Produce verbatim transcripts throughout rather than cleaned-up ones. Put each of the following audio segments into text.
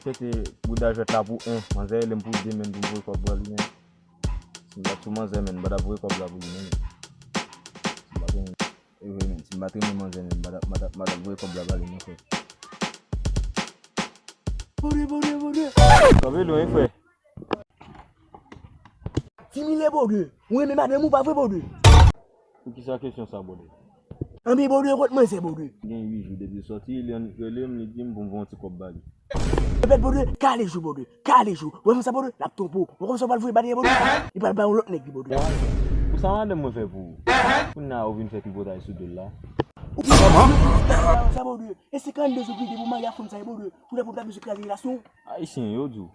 Mete bouda jwèt la pou en. Manzè rele m pou de, menm pou m voye kòb ba li, men. Si m bat sou manzè, men, m pa t ap voye kòb la pou li, men. Si m bat sou E vre, men, si m pa t renmen manzè, men, m pa t ap, m pa t ap, m pa t ap voye kòb la ba li, non, frè. Bode, bode, bode. Kanpe lwen, frè. Ti Milè, bode. Ou renmen madanm ou, pa vre, bode? Poukisa kesyon sa, bode? Anben, bode, kot manzè, bode? Gen uit jou depi l sòti, li annik rele m, li di m pou m voye yon ti kòb ba li. Repèt, bode, kale jou, bode. Kale jou. Ou wè fanm sa, bode, l ap twonpe w. Ou konn sa w pral voye ba li, bode? Li pral ba yon lòt nèg li, bode. Pou sa madanm mwen fè pou ou? Kounye a ou vin fè tripotay sou do l la. Ou ki sa, bode? E se kann de jou ki de pou marye ak fanm sa, bode. Pou lè pou ta bezwen kraze relasyon. Ayisyen yo di w.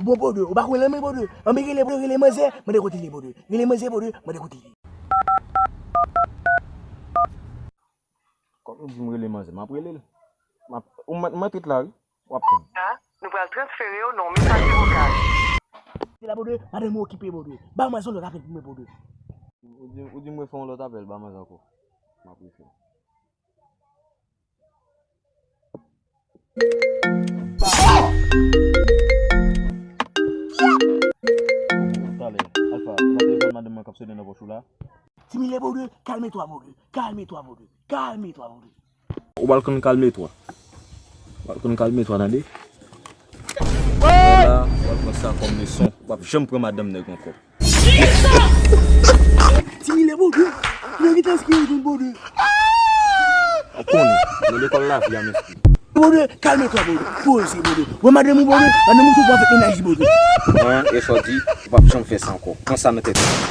Bon, bode, ou pa konn lanmen, bode. Anben, rele, rele manzè, mande kote li, bode. Rele manzè, bode, mande kote li. Kòm ou di m rele manzè, m ap rele l. M ap, ou mèt, mèt ret la, wi. W ap tann. Sa, nou pral transfere w nan yon mesaje vokal. Se la, bode, madanm ou okipe, bode. Ba manzè yon lòt apèl pou mwen, bode. Ou di, ou di m refè yon lòt apèl, ba manzè ankò. M ap refè. Talè, Alfa, ou pa telefòn madanm mwen k ap sone nan pòch ou la? Ti Milè, bode, kalme twa, bode. Kalme twa, bode. Kalme twa, bode. Ou pral konn kalme twa. Ou pral konn kalme twa, tande? Ou pral pran sa kòm leson. Ou p ap janm pran madanm nèg ankò. Ti Milè, bode. Kilè ki te enskri yon bode? Ou konnen, nan lekòl lavi a m enskri. Bode, kalme twa, bode. Poze, bode. Wè madanm ou, bode. Madanm ou tou pral fè mennaj li, bode. An, e sa w di, ou p ap janm fè sa ankò. Pran sa nan tèt ou.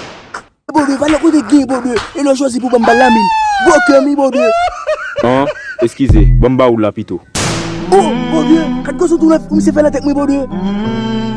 Bode, valè kote gen, bode. E lè w chwazi pou ban m bal la, min. Gwo kè m, wi, bode. An, eskize, ban m ba ou la pito. Oh, bode, kat gwo sou tou misye fè nan tèt mwen, bode.